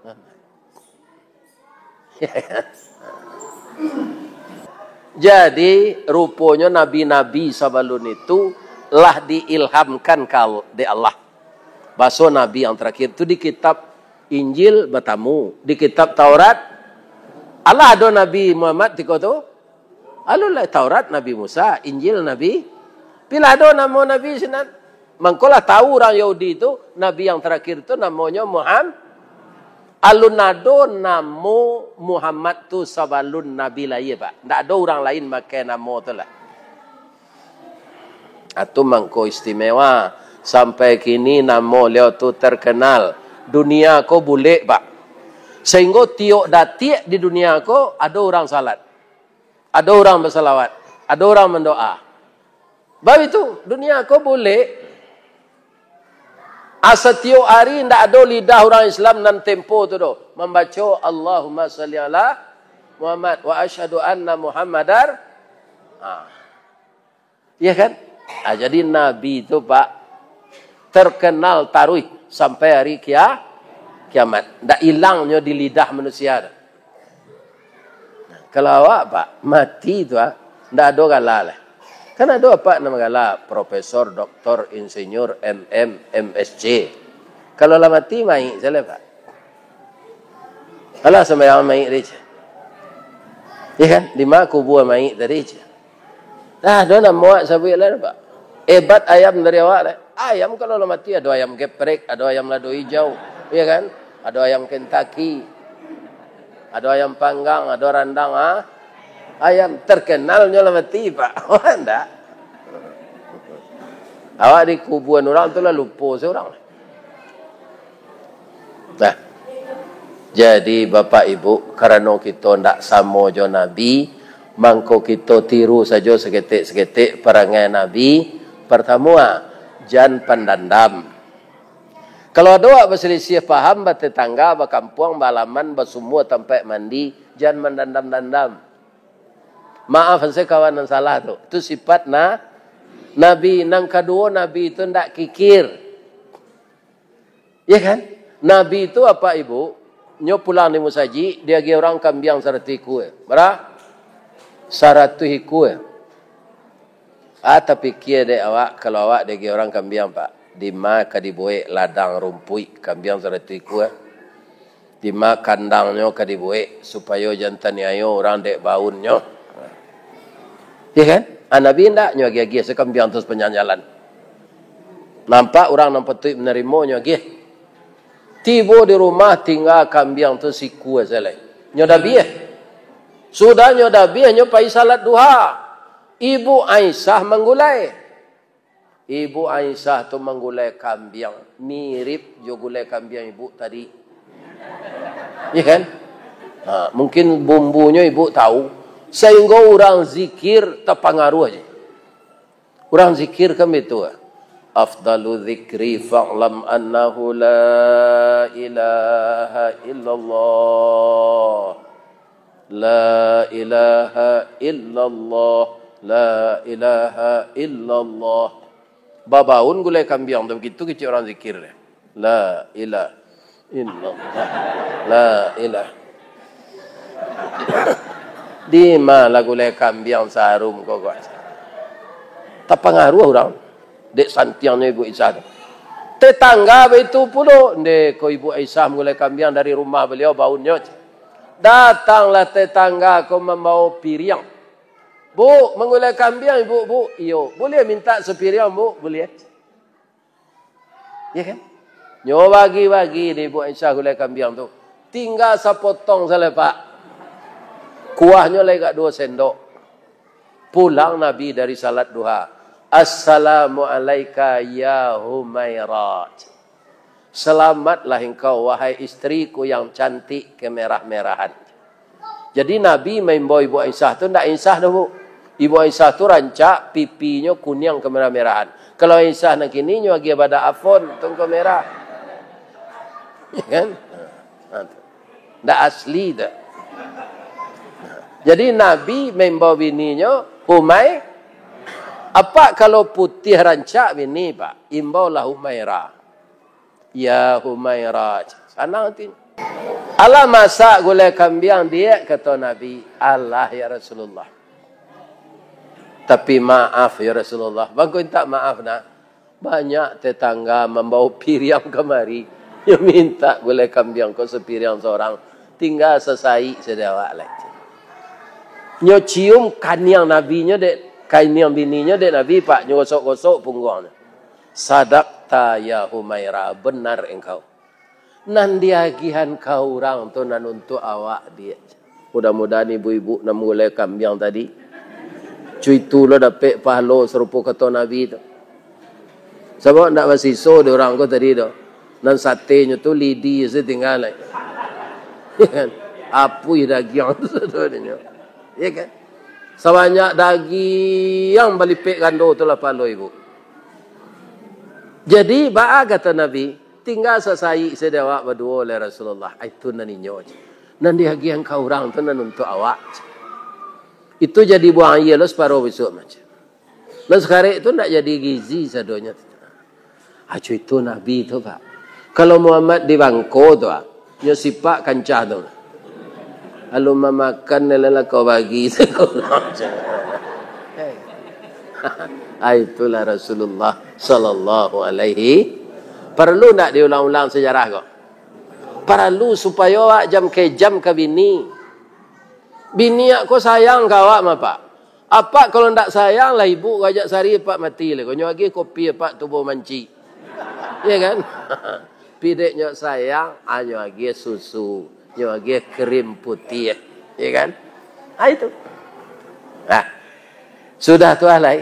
Muhammad. Jadi, ruponyo nabi-nabi sabalun itu lah diilhamkan ka Al-, dek Allah. Baso nabi yang tarakhir tu di kitab Injil batamu, di kitab Taurat, alah ado Nabi Muhammad tiko tu? Alun lai Taurat Nabi Musa, Injil Nabi, pila ado namo Nabi sinan. Mangko lah tahu urang Yahudi tu, Nabi yang terakhir tu namonyo Muham-, alun ado namo Muhammad tu sabalun Nabi lahia, Pak. Ndak ado urang lain makai namo tu lah. Atu mangko istimewa. Sampai kini namo liau tu terkenal. Dunia ko bulek, Pak. Sehinggo tiok datiak di dunia ko ado urang salat. Ado urang basalawat. Ado urang mandoa. Baitu, dunia ko bulek. Asa tiok ari ndak ado lidah urang Islam nan tempo tu doh. Mambaco Allahumma salli ala Muhammad wa asyhadu anna Muhammadar. Ha. Iya kan? Ah, jadi Nabi tu, Pak, terkenal taruih sampai hari kia-, kiamat. Ndak ilangnyo di lidah manusia tu. Kalau awak, Pak, mati tu, ah, ndak ado gala lah. Kan ado, Pak, namo gala profesor, doktor, insinyur, M M, M S C. Kalau lah mati, maik salah, Pak. Alah, sambayang maik tadi, ceh. Iya kan? Di ma kubua maik tadi, ceh? Dah, dah nak muak sabuik lah, Pak. Ebat ayam dari awak lah. Ayam kalau lah mati, ado ayam geprek, ado ayam lado hijau, iya kan? Ado ayam Kentucky, ado ayam panggang, ado randang, ah. Ayam terkenalnyo lah mati, Pak. Wah, ndak. Awak di kubuan urang tu lah lupo surang. Nah, jadi Bapak Ibu, karano kito ndak samo jo Nabi, mangko kito tiru sajo saketek-saketek parangai Nabi. Partamo, ah, jan pandandam. Kalau ado awak basalisiah paham, batetangga, bakampuang, baalaman, basumua, tampaik mandi, jan mandandam-dandam. Maaf se kawan nan salah tu. Tu sipat na-, Nabi. Nan kaduo, Nabi tu ndak kikir. Ya kan? Nabi tu, Apak Ibu, nyo pulang di musajik, diagiah urang kambiang saratuih ikua. Bara? Saratuih ikua. Ah, tapikia dek awak, kalau awak diagiah urang kambiang, Pak, di ma ka dibuek ladang rumpuik kambiang saratuih ikua? Di ma kandangnyo ka dibuek, supayo jan taniayo urang dek baunnyo. Ya kan? Ah, Nabi indak, nyo agiah-agiah se kambiang tu sapanjang jalan. Nampak urang nan patuik manarimo, nyo agiah. Tibo di rumah, tingga kambiang tu sikua sajo lai. Nyo dabiah. Sudah nyo dabiah, nyo pai salat duha. Ibu Aisyah manggulai. Ibu Aisyah tu manggulai kambiang, mirip jo gulai kambiang ibu tadi. Iya kan? Ha, mungkin bumbunyo ibu tahu, sahinggo urang zikir tapangaruah je. Urang zikir kan begitu, ah. Afdalu dzikri fa'lam annahu la ilaha illallah. La ilaha illallah, la ilaha illallah. Babaun gulai kambiang tu, begitu kecek urang zikir deh. La ilaha illallah, la ilaha. Di ma lah gulai kambiang saharum ko, ko? Tapangaruah urang dek santiangnyo Ibu Aisyah tu. Tetangga baitu pulo, ndeh ko Ibu Aisyah manggulai kambiang dari rumah baliau baunnyo. Datanglah tetangga ko mambawa piriang. "Bu, manggulai kambiang, Ibu, Bu?" "Iyo." "Buliah mintak sapiriang, Bu?" "Buliah." Ya kan? Nyo bagi-bagi di Ibu Aisyah gulai kambiang tu. Tingga sapotong sajo, Pak. Kuahnyo lai agak duo sendok. Pulang Nabi dari salat duha. "Assalamu alaika ya Humairah." "Selamatlah engkau, wahai istriku yang cantik kemerah-merahan." Jadi Nabi maimbau Ibu Aisyah tu ndak insah doh, Bu. Ibu Aisyah tu rancak, pipinyo kuniang kemerah-merahan. Kalau Aisyah nan kini, nyo agiah badak Avon, tungko merah. Ya kan? Ha, tu. Ndak asli tu. Jadi Nabi maimbau bininyo, Humai, apak kalau putiah rancak bini, Pak, imbaulah Humairah. Ya Humairah. Sanang hati. "Alah masak gulai kambiang, Diak?" kato Nabi. "Alah, ya Rasulullah. Tapi maaf, ya Rasulullah." Bangko mintak maaf, nah. "Banyak tetangga mambawa piriang kamari." Nyo mintak gulai kambiang ko sapiriang sorang, tingga sasaik sajo dek awak lai. Nyo cium kaniang Nabi nyo dek, kaniang bini nyo dek Nabi, Pak, nyo gosok-gosok pungguangnyo. "Sadakta ya Humaira, benar engkau. Nan diagihan ka urang tu nan untuak awak, Diak." Mudah-mudahan ibu-ibu nan manggulai kambiang tadi, cuitu lo dapek pahalo sarupo kato Nabi tu. Sabab ndak basiso di urang ko tadi tu. Nan satenyo tu lidi se tingga lai. Ya kan? Apuih dagiang tu sadonyo. Ya kan? Sabanyak dagiang balipek gando tu lah pahalo ibu. Jadi, baa kato Nabi, "Tingga sasaik se dek awak baduo, lai Rasulullah." Ai, itu nan inyo je. Nan diagihan ka urang tu nan untuak awak je. Itu jadi buang aia lo saparo bisuak macam. Nan sakarek tu ndak jadi gizi sadonyo tu. Acu itu Nabi tu, Pak. Kalau Muhammad di bangko tu, ah, nyo sipak kancah tu. Lalu mamakan, lalu kau bagi. Ah, itulah Rasulullah sallallahu alaihi. Paralu ndak diulang-ulang sajarah ko? Paralu supayo awak jam ka jam ka bini. Bini awak ko sayang ka awak ma, Pak? Apak kalau ndak sayang lah ibu ko ajak sari, apak mati lah. Ko nyo agiah kopi apak tubuah mancik. Ya kan? Pidek nyo sayang, ah, nyo agiah susu, nyo agiah krim putiah. Ya kan? Ah, itu. Nah, sudah tu ah lai,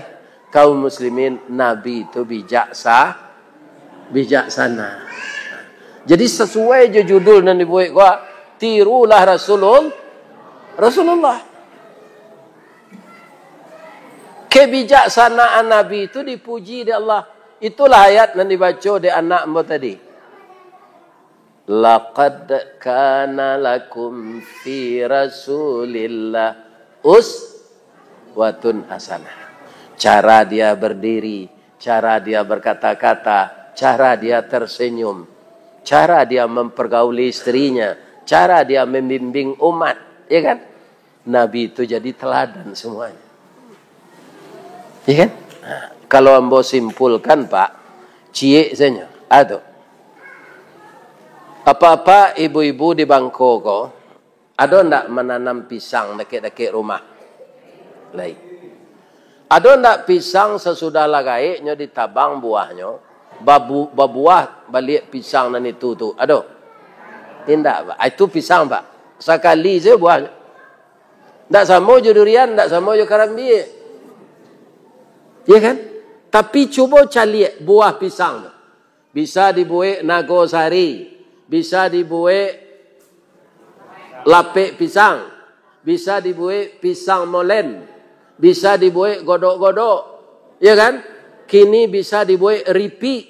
kaum muslimin, Nabi tu bijaksa-, bijaksana. Jadi sasuai jo judul nan dibuek ko, tirulah Rasulul-, Rasulullah. Kebijaksanaan Nabi itu dipuji dek Allah. Itulah ayat nan dibaco dek anak ambo tadi. "Laqad kana lakum fi Rasulillah uswatun hasanah." Cara dia berdiri, cara dia berkata-kata, cara dia tersenyum, cara dia mempergauli istrinya, cara dia membimbing umat, ya kan? Nabi itu jadi teladan semuanya. Ya kan? Nah, kalau ambo simpulkan, Pak, ciek saja. Ado. Apa-apa ibu-ibu di bangko ko, ado ndak mananam pisang dakek-dakek rumah? Lai. Ado ndak pisang sasudah lah gaeknyo ditabang buahnyo, babu-, babuah baliak pisang nan itu tu? Ado? Indak, Pak. Ah, itu pisang, Pak. Sakali saja buahnyo. Ndak samo jo durian, ndak samo jo karambia. Ya kan? Tapi cubo caliak buah pisang tu. Bisa dibuek nagosari, bisa dibuek lapek pisang, bisa dibuek pisang molen, bisa dibuek godok-godok. Ya kan? Kini bisa dibuek ripik.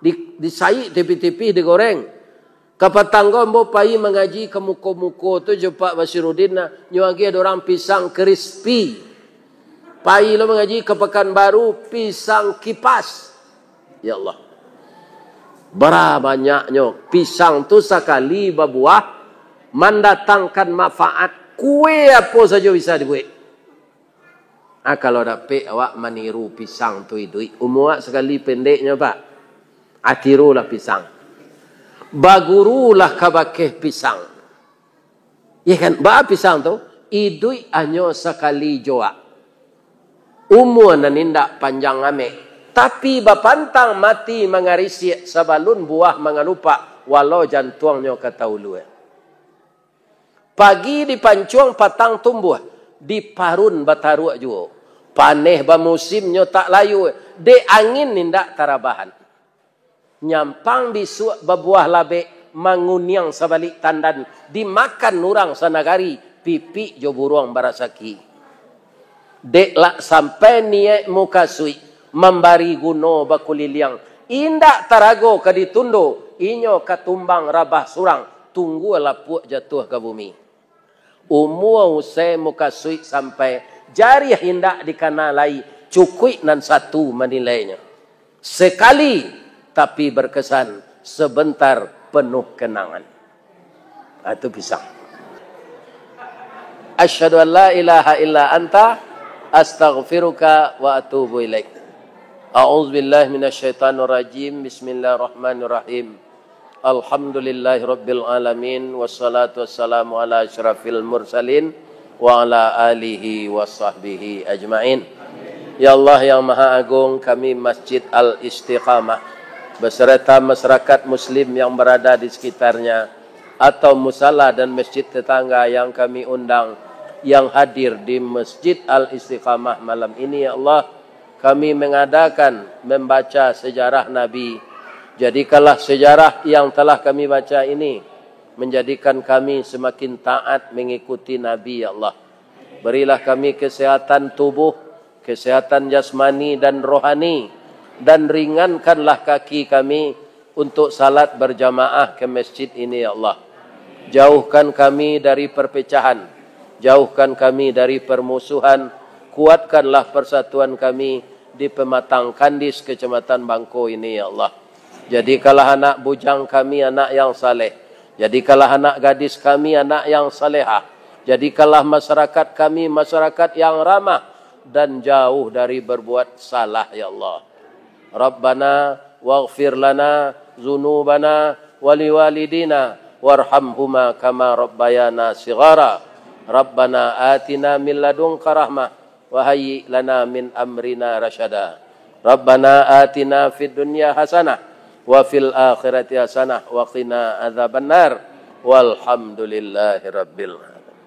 Di, disaik tipih-tipih, digoreng. Kapatang ko ambo pai mangaji ka muko-muko tu jo Pak Basirudin, nah, nyo agiah dorang pisang crispy. Pai lo mangaji ka Pakanbaru, pisang kipas. Ya Allah. Bara banyaknyo pisang tu sakali babuah, mandatangkan manfaat. Kue apo sajo bisa dibuek. Ah, kalau dapek awak maniru pisang tu iduik, umua awak sakali pendeknyo, Pak. Ah, tirulah pisang. Bagurulah kabakeh pisang. Ya kan? Baa pisang tu? Iduik hanyo sakali joak. Umua nan indak panjang amek, tapi bapantang mati mangarisiak sabalun buah mangalupak, walau jantuangnyo ka taulua. Pagi dipancuang patang tumbuah, diparun bataruak juo. Paneh bamusimnyo tak layua, dek angin indak tarabahan. Nyampang bisuak babuah labek, manguniang sabalik tandan, dimakan urang sanagari, pipik jo buruang barasaki. Dek lah sampai niaik mukasuik, mambari guno bakuliliang, indak tarago ka ditundo, inyo ka tumbang rabah surang, tunggua lapuak jatuah ka bumi. Umua usai mukasuik sampai, jariah indak dikana lai, cukuik nan satu manilainyo. Sekali, tapi berkesan, sebentar penuh kenangan. Ah, itu pisang. Asyhadu an la ilaha illa anta, astaghfiruka wa atubu ilaik. A'udzubillahi minasyaitonirrajim. Bismillahirrahmanirrahim. Alhamdulillahirabbil alamin, wassalatu wassalamu ala asyrafil mursalin, wa ala alihi wa sahbihi ajmain. Ya Allah yang Maha Agung, kami Masjid Al-Istiqamah beserta masyarakat muslim yang berada di sekitarnya, atau musala dan masjid tetangga yang kami undang, yang hadir di Masjid Al-Istiqamah malam ini, ya Allah, kami mengadakan membaca sejarah Nabi. Jadikanlah sejarah yang telah kami baca ini menjadikan kami semakin taat mengikuti Nabi, ya Allah. Berilah kami kesehatan tubuh, kesehatan jasmani dan rohani, dan ringankanlah kaki kami untuk salat berjamaah ke masjid ini, ya Allah. Jauhkan kami dari perpecahan, jauhkan kami dari permusuhan, kuatkanlah persatuan kami di Pematang Kandis, Kecamatan Bangko ini, ya Allah. Jadikanlah anak bujang kami anak yang saleh. Jadikanlah anak gadis kami anak yang salehah. Jadikanlah masyarakat kami masyarakat yang ramah dan jauh dari berbuat salah, ya Allah. Rabbana waghfir lana dzunubana wa liwalidina warhamhuma kama rabbayana shighara. Rabbana atina min ladunka rahmah wa hayyi' lana min amrina rasyada. Rabbana atina fid dunya hasanah wa fil akhirati hasanah wa qina adzabannar. Walhamdulillahi rabbil alamin.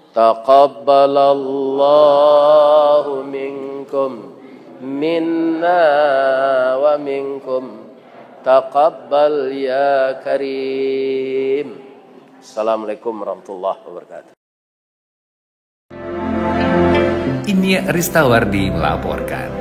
Taqabbalallahu minkum, minna wa minkum. Taqabbal ya Karim. Assalamualaikum warahmatullahi wabarakatuh. Inyiak Ristawardi melaporkan.